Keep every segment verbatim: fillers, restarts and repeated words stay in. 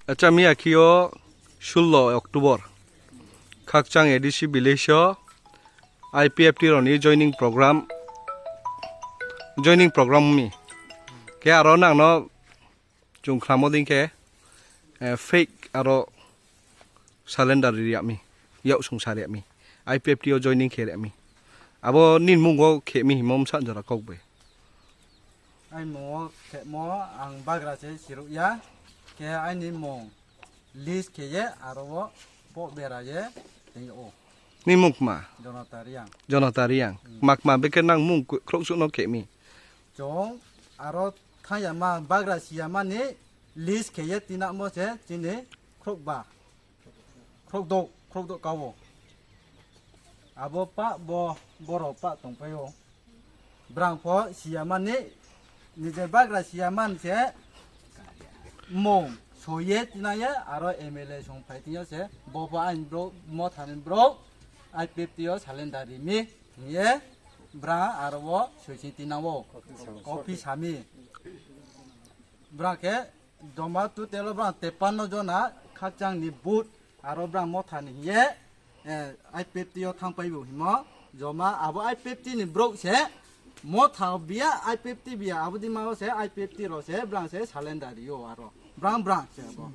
Acha miya kio sullo October Khakchang A D C village o I P F T roni joining program, joining program mi. Khe aro nangno chwng khlamo ding khe, eh, fake aro calendar riyami, yak sung sa riyami. I P F T o joining khe riyami. Abo nin mungo khe mi himom sa jora kok bai. Ai mungo khe mo ang bagra se siruk ya. Khe aini mung list khe ye aro wo po bera ye teng o. Ni mung kma? Jonata Riang. Jonata Riang. Hmm. Makma beke nang mung khroksuk no khe mi. Chong aro thaya ma bagra siya mani list khe ye tina mo se chini khrok ba. Khrok dok, khrok dok kawo. Abo pa bo boro pa tong payo. Brang pho siya mani, nije bagra siya man se mung soye tinaye aro M L A song phai tinya se bo pho ain bro mo thanin bro I P F T o salendar rimi ye brang aro wo soising tinango office sami brang khe joma tu telo brang tepanno jona khakchang ni but aro brang mo thani ye eh, I P F T o thang pai bo himo. Joma abo I P F T ni brok se mo tha biya I P F T biya abo di mao se I P F T ro se brang se salendar rio aro. Brang brang se abo.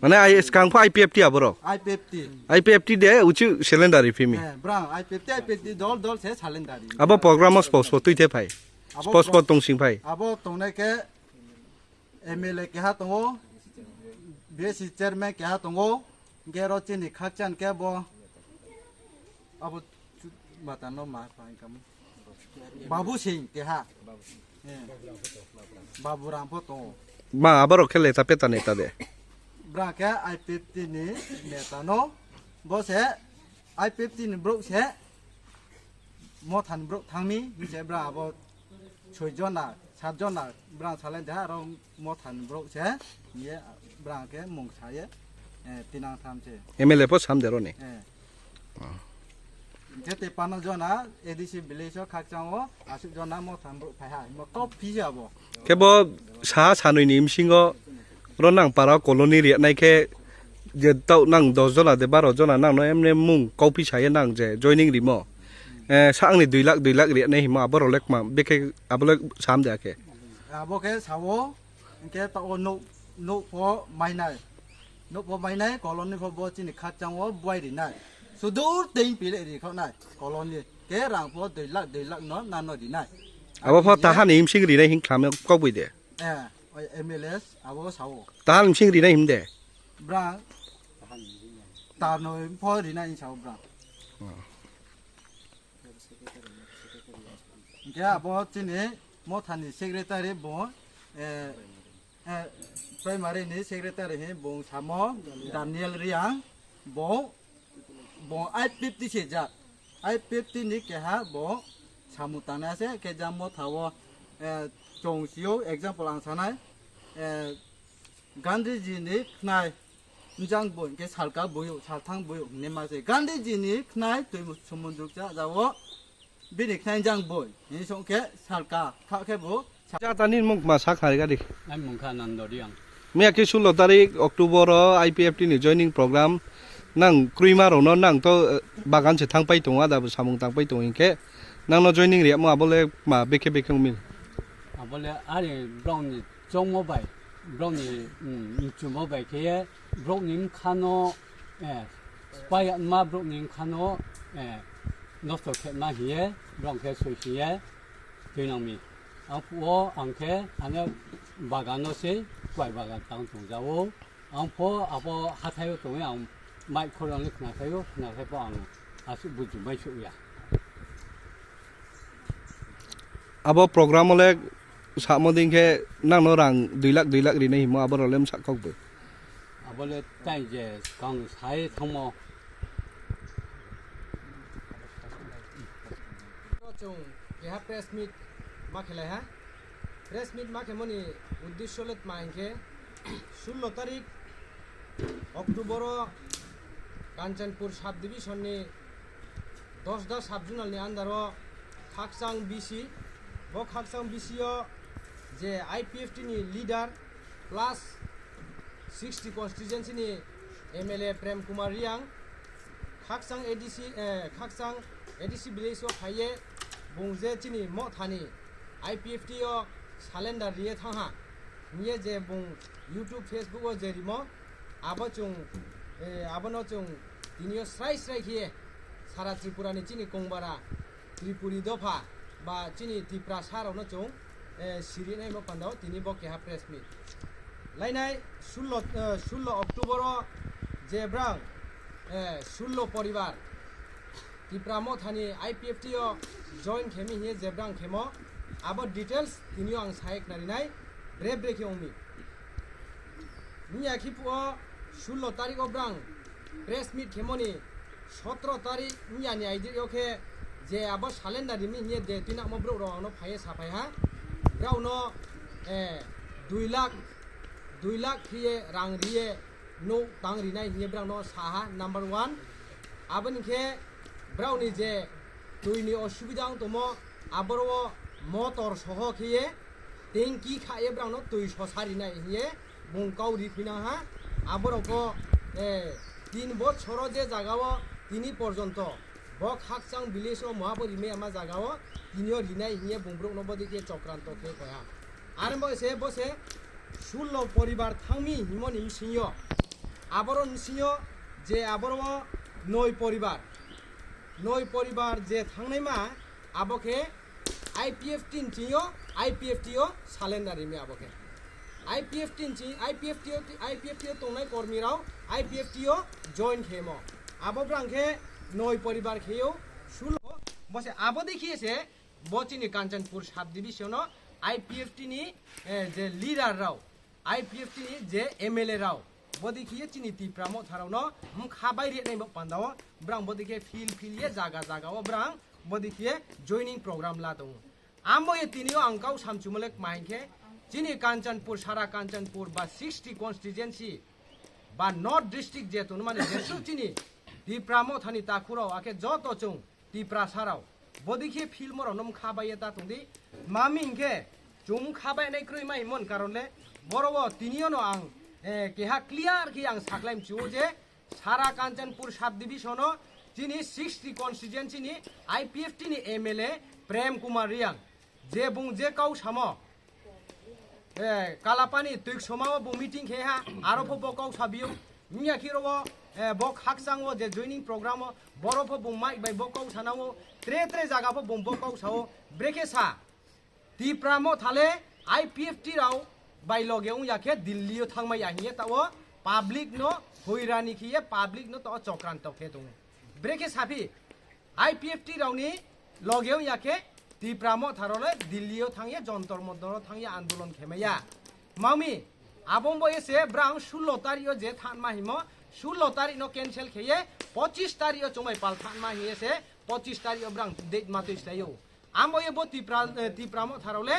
Mane ai skang pho I P F T abo ro. I P F T. I P F T de uchi salendar ri phimi. Eh, brang I P F T, I P F T dol dol se salendar ri. Abo program o spo spo tui the phai. Abo Spo spo pro- tong sing phai. Abo tongnai ke M L A keha tongo, B S C chairman keha tongo, hingke ro chini khakchan ke bo abo chu-, bata no ma pa hingka mo. Babu Singh keha. Eh. Babu Ram pho tongo. Ma, aborok khe leta peta neta de. Bra khe I P F T ni neta no. Bo se I P F T ni brok se Motha ni brok thangmi, hingke bra abo soi jona, sat jona bra salai de aro Motha ni brok se, ye bra ke mung sa ye, eh, tinang tham se. M L A pho sam de ro ni. Eh. Oh. Hingke te pano jona A D C village o khakchang o asuk jona Motha ni brok phai ha, mo top phi se abo. Khe bo saha sanwi ni bisingo oro nang para colony riya nai khe je tau nang dos jona de baro jona nang no emne mung kauphi saye nang je joining rimo. Eh, sa ang ni dui lakh, dui lakh riya nai himo abo rok le kma bekhe abo le sam de akhe. Abo khe sao, hingke ta o nuk, nuk pho mainai. Nuk pho mainai, colony pho bo chini khakchang o buai rinai. Sudur teing pile ri kho nai, colony. Ke rang pho dui lakh, dui lakh no nano rinai. Abo pho tahan ni imsing rinai hing khlame kok bui de. Eh, oi M L A abo sao. Tahan imsing rinai him de. Bra. Tanoi pho rinai sao bra. Hmm. Hingke abo chini Motha ni secretary bo, eh, eh, primary ni secretary he bo samo Daniel Riang bo, bo I P F T se ja, I P F T ni keha bo samung tangna se ke ja Motha o, eh, chong sio example ang sanai, eh, Gandhiji ni khnai njang boi, hingke salka boyo, salthang boyo, hingke ma se Gandhiji ni khnai twi sumundruk cha jao, bini khnai njang boi, hini song khe salka, kha khe bo. Cha ta ni mung ma sak hari gadi. Ai mung kha Nando Riang. Miya ke sullo tarik October o I P F T ni joining program, nang krwima rok no nang to, eh, bagan se thang pai tongo, ada bo samung tang pai tongo, hingke nang no joining riya mo abole ma bekhe bekhe ungmi. Abole ari brong ni chongmo bai, brokni, mm, muchungmo bai khe, brokni bwkhano, eh, spayatma brokni bwkhano, eh, nosto khetma hiye, brok khe soi hiye, twi nangmi. Ang phuo ang khe, ane bagano se, kwai bagan tang tongjago. Ang pho abo hathaio tongwi ang mic khorang le khna khaio, khna khai pho ang aswk buju mai suk ya. Abo program o le samo ding khe nang no rang dui lakh, dui lakh rinai himo abo rok le msa kok bui. Abo le tai je kang sai thangmo. Chwng keha press meet ma khelai ha. Press meet ma khemoni uddesyo le tma hinkhe, sullo tarik October o Kanchanpur sub division ni Dosda sub zonal ni under o Khakchang B C, bo Khakchang B C o je I P F T ni leader plus sixty constituency ni M L A Prem Kumar Reang, Khakchang A D C, eh, Khakchang A D C village o phaiye bung je chini Mothani I P F T o salenda riye thangha, hiye je bung YouTube, Facebook o je rimo, abo chung, eh, abono chung tinio srai srai khiye sara Tripura ni chini kongbara Tripuri dopha ba chini Tiprasa rokno chung, eh, siri naimo pandao tini bo keha press meet. Lainai sullo, eh, sullo October o je brang, eh, sullo poribar Tipra Mothani I P F T o join khemi hiye je brang khemo, abo details tinio ang saik narinai bre bre khe ongmi. Miya khipu o sullo tarik o brang press meet khemoni sotro tarik miya ni aidi o khe je abo salenda rimi hiye de tinamo bro rok no phaiye saphai ha. Brao no, eh, dui lakh, dui lakh khiye rang riye no tang rinai hiye brao no saha number one. Aboni khe brao ni je tui ni osubida wng tomo aboro motor soho khiye tengki khaye brao no tui sosa rinai hiye bung kau ri phina ha. Aborok o, eh, tin bochoro je jaga o tini porjonto bo Khakchang village o mohabo rimai ama jaga o tinio rinai hiye bung brok no bodi khe chokranto khe koi ha. Ar bo se, bo se sullo poribar thangmi himoni msingyo. Aboro msingyo je aboro noi poribar, noi poribar je thangnai ma abo khe I P F T ni chingyo, I P F T o salenda rimi abo khe. I P F T ni ching, I P F T o, I P F T o tongnai kormi rao I P F T o join khemo. Abo brang khe noi poribar kheyo sullo. Bo se abo dekhiye se bo chini Kanchanpur sub division o I P F T ni, eh, je leader rao, I P F T ni je M L A rao, bodi khiye chini Tipra Motha rao no mkha bai ri nai bo panda o, brang bodi khe fil fil ye jaga jaga o brang bodi khiye joining program la tongo. Ambo ye tini o ang kau samchumole kma hinkhe chini Kanchanpur, sara Kanchanpur ba sixty constituency ba North District je tongmani jesu chini Tipra Motha ni takhurao akhe joto chung Tiprasa rao bodi khe film rao no mkha bai ye ta tongdi. Mami hinkhe chung mkha bai nai kroi mai mon karon le boro o tini o no ang, eh, keha clear khe ang saklai mchu je sara Kanchanpur sub division o chini sixty constituency ni I P F T ni M L A Prem Kumar Reang je bung je kau samo, eh, Kalapani Tuiksoma o bo meeting khe ha, aro pho bo kau sabiyo. Miya khiro o, eh, bo Khakchang o je joining program o, boro pho bo mic bai bo kau sana o, tre tre jaga pho bo bo kau sa o, brekhe sa. Tipra Motha le I P F T rao bai loge wng ya khe Delhi o thangmai ya hiye ta o public no hoirani khiye public no ta o chokranto khe tongo. Brekhe saphi I P F T rao ni loge wng ya khe Tipra Motha rao le Delhi o thang ye Jontor Montor o thang ye andolon khe maya. Mami, abo bo ese brang sullo tarik o je thanma himo, sullo tarik no cancel khe ye pochis tarik o chumai pal thanma hiye se pochis tarik o brang date ma twi slai o. Amo ye bo Tipra, eh, Tipra Motha rao le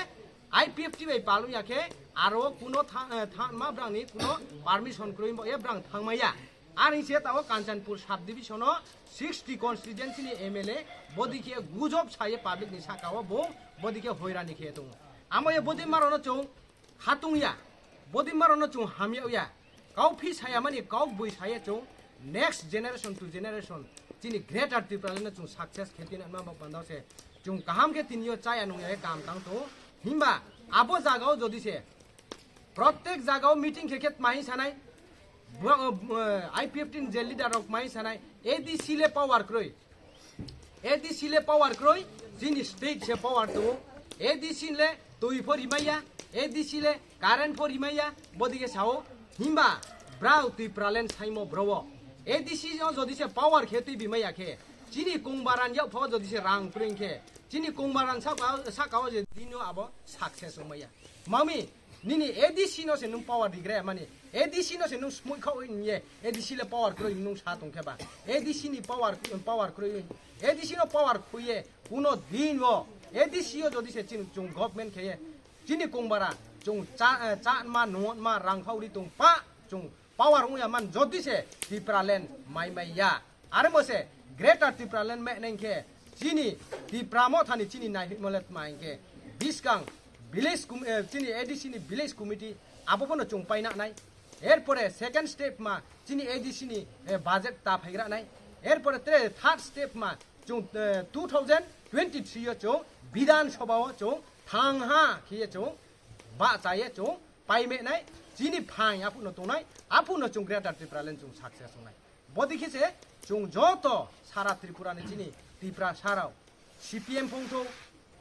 I P F T bai palu ya khe aro kuno tha-, eh, thanma brang ni kuno permission kroi bo ye brang thangmaya. Ani se ta o Kanchanpur sub division o sixty constituency ni M L A bodi khe gujob sa ye public ni saka o bo bodi khe hoirani khe tongo. Amo ye bodi maro no chung khatung ya, bodi maro no chung hamya ya. Kau phi saya mani kau bui saya chung next generation to generation chini Greater Tipraland no chung success khe tin ma bok bandao se chung kaham khe tinio chaya nung ya kam tang to. Himba abo jaga o jodi se protek jaga o meeting khe khe mai sanai, bo, eh, I P F T ni je leader rok mai sanai, A D C le power kroi. A D C le power kroi, chini state se power tongo. A D C le twi pho rimaya, A D C le current pho rimaya, bodi khe sao. Himba brao Tipraland saimo bro o. A D C o jodi se power khe twi bimaya khe, chini kongbaran yao pho jodi se rang kroi khe, chini kongbaran saka, saka o je dino abo success wngmaya. Mami, nini A D C no se nung power digra mani, A D C no se nung smui khau ni ye, A D C le power kroi nung sa tong khe ba, A D C ni power, power kroi, A D C no power khuye, kuno din o A D C o jodi se chini chung government khe ye, chini kongbara chung cha, eh, cha ma nung ma rang khau ri tong pa, chung power wngya man jodi se Tipraland mai mai ya. Aro bo se Greater Tipraland me neng khe chini Tipra Mothani chini nai himo le tma hinkhe biskang village com-, eh, chini A D C ni village committee abo bono chung paina nai. Erpore second step ma chini A D C ni, eh, budget ta phaigra nai. Erpore tre third step ma chung, eh, two thousand twenty-three o chung Bidhan Sabha o chung thangha khiye chung ba chaye chung paime nai. Chini phang aphuno tongnai, aphuno chung Greater Tipraland chung success wngnai. Bodikhe se chung joto sara Tripura ni chini Tiprasa rok C P M phongtho,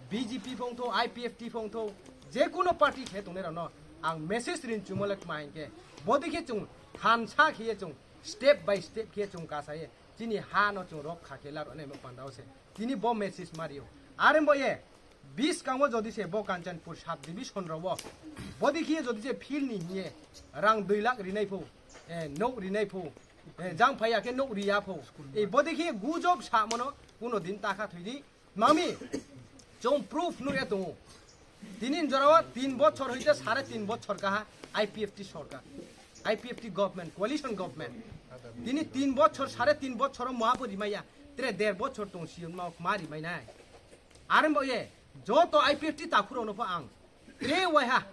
B J P phongtho, I P F T phongtho, je kuno party khe tongnai rokno ang message rin chumo le kma hinkhe, bodikhe chung thansa khiye chung step by step khiye chung kasaye chini ha no chung rok kha khe laro nai mo pandao se. Tini bo message mario. Are bo ye biskango jodi se bo Kanchanpur sub division rogo, bodikhe jodi se field ni hiye rang dui lakh rinai pho, eh, nok rinai pho, eh, jang phaiya khe nok riya pho. Eh, bodikhe gujob sa mono kuno din ta kha thoi di. Mami, chong proof nukya tongo. Tini jorao tin bochor hoite sare tin bochor kaha I P F T sorkar, I P F T government, coalition government. Tini tin bochor, sare tin bochor o moha bo rimaya, tre der bochor tong si ma, ma rimai nai. Are bo ye, joto I P F T takhurokno pho ang tre waiha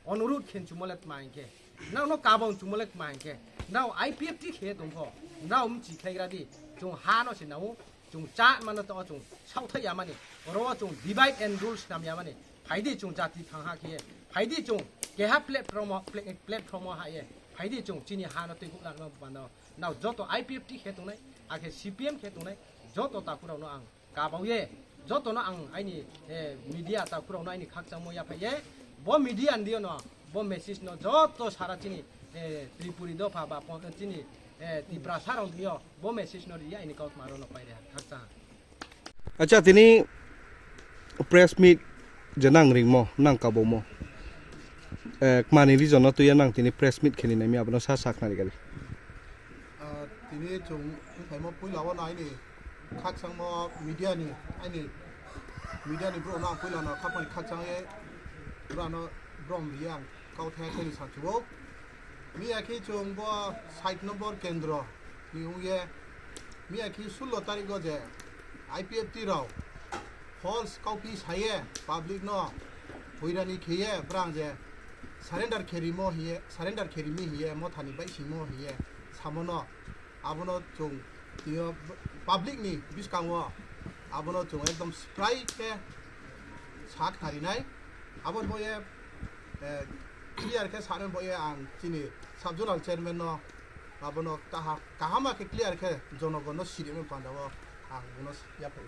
onurut khen chumole tma hinkhe, nokno kabang chumole tma hinkhe, nrao I P F T khe tongkho, nrao mchi khlaigra di, chung ha no se nao, chung cha mano to chung sauthai yamani, oro chung divide and rule snam yamani, phaidi chung jati thangha khe, phaidi chung keha platform o, pla-, platform o ha ye, phaidi chung chini ha no twi huk lan ma bano, nao joto I P F T khe tongnai, akhe C P M khe tongnai, joto takhurokno ang kabauye, jotono ang aini, eh, media takhurokno aini khakchangmo yaphaiye, bo media ndiyono, bo message no joto sara chini, eh, Tripuri dopha ba pon-, chini, eh, Tiprasa rok ndiyo, bo message no riya aini kautma rokno paire khakchang. Acha, tini press meet je nang ringmo, nang kabaumo, eh, kmani reason no tuya nang tini press meet kheni naimi abono sa saknari gari. Ah, tini chung wngphaimo puila o naini khakchangmo media ni, aini media ni borok no ang puila no khapani khakchang ye borok no brom riya ang kau thaya thani sachugo. Miya khe chung bo sait nombor kendro ni wngye miya khe sullo tarikh o je I P F T rok false kauphi saye public no hoirani kheye brang je surrender kherimo hiye, surrender kherimi hiye, mothani bai simo hiye samono. Abono chung tio public ni biskango abono chung ekdom spray khe sak narinai. Abo boye, eh, clear khe saknai boye ang chini sub zonal chairman no abono kaha-, kahama khe clear khe jonogon no sirimo pandao ang bono yapho.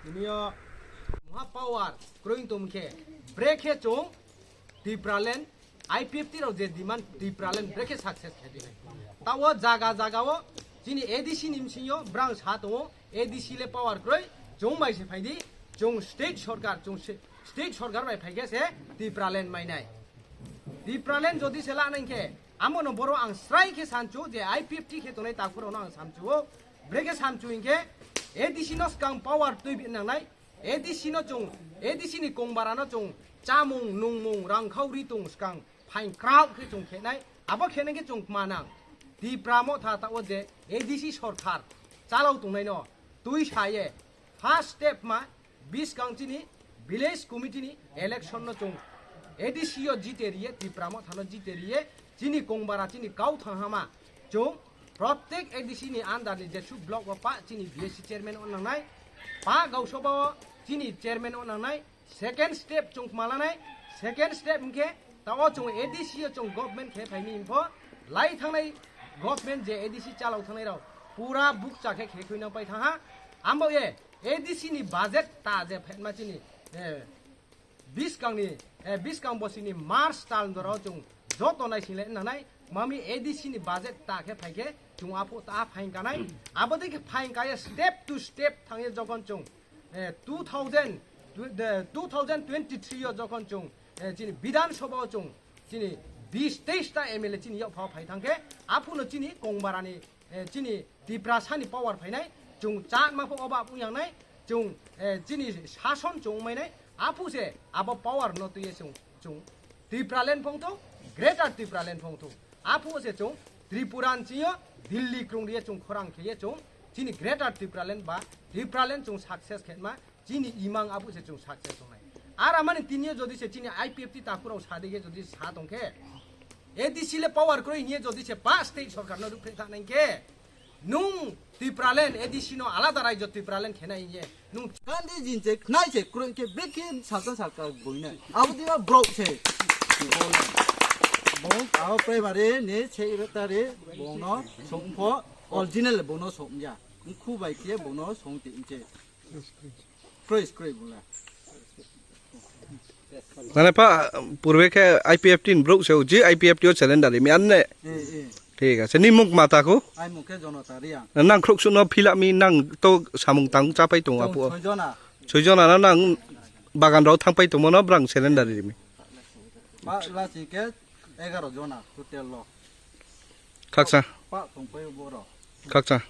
Tini o moha power kroi tong khe, brekhe chung Tipraland, I P F T rok je demand Tipraland brekhe success khe dinai. Tao jaga jaga o chini A D C ni bsing yo brang sa tongo, A D C le power kroi, chung bai se phaidi, chung state sorkar, chung se-, state sorkar bai phaikhe se Tipraland mainai. Tipraland jodi se lanai khe, amo no boro ang srai khe sanchu je I P F T khe tongnai takhurokno ang samchu o, brekhe samchu hinkhe A D C no skang power twi nangnai, A D C no chung, A D C ni kongbara no chung chamung, nungmung, rangkhau ri tong skang phain krauk khe chung khenai, abo khenai khe chung kma nang. Tipra motha ta o je A D C sorkar chalao tongnai no twi saye first step ma biskang chini village committee ni election no chung A D C o jite riye, Tipra motha no jite riye, chini kongbara chini kau thang hama chung Prottek A D C ni under ni jesu block o pa chini B S C chairman o nangnai, pa Gausaba o chini chairman o nangnai, second step chung kma lanai, second step hinkhe ta o chung A D C o chung government khe phaimi hinkho, lai thangnai government je A D C chalao thangnai rok pura bukcha khe khe khuina pai thangha, ambo ye A D C ni budget ta je phaima chini, eh, Biskang ni, eh, biskang bosini March tal dorao chung joto naisinglai nanai, mami A D C ni budget ta khe phaikhe chung apho ta phaing kanai, abo dei khe phaing kaya step to step thangye jokhon chung, eh, two thousand, the two thousand twenty-three o jokhon chung, eh, chini Bidhan Sabha o chung chini bis teis ta M L A chini yok phao phai thangkhe, aphuno chini kongbarani, eh, chini Tiprasa ni power phainai, chung chatma pho oba wngyangnai, chung, eh, chini sason chung mainai, aphu se abo power no twiye chung, chung Tipraland phongtho, Greater Tipraland phongtho, aphu se chung Tripura ni chingyo Delhi krung riye chung khorang kheye chung chini Greater Tipraland ba Tipraland chung success khetma chini imang aphu se chung success wngnai. Ar amani tini jodi se chini I P F T takhurok sa dege jodi sa tongkhe, A D C le power kroi hiye jodi se pa state sarkar no rupre ta nangkhe, nung Tipraland A D C no alada rajyo Tipraland khena hiye nung Kandi jinche khnai se kroi ke bekin salta salta boina. Abo diba brok se. Bong abo primary ne se ibe tare bono songpho original bono songya. Khu bai ke bono song ti inche. Kroi kroi bula. Nane pa purbe khe I P F T ni brok se uji I P F T o surrender mi anne. Eh eh. Thik ase, ni muk mata ko? Ai muk khe Jonota Reang. Nang khruksuk no philak mi nang to samung tang chapai tongo apu. Soi jona. Soi jona no nang bagan rok thangpai tongmo no brang surrender rimi. Ba la si ke egaro jona total lo. Khaksa. Pa tongpai boro. Khaksa.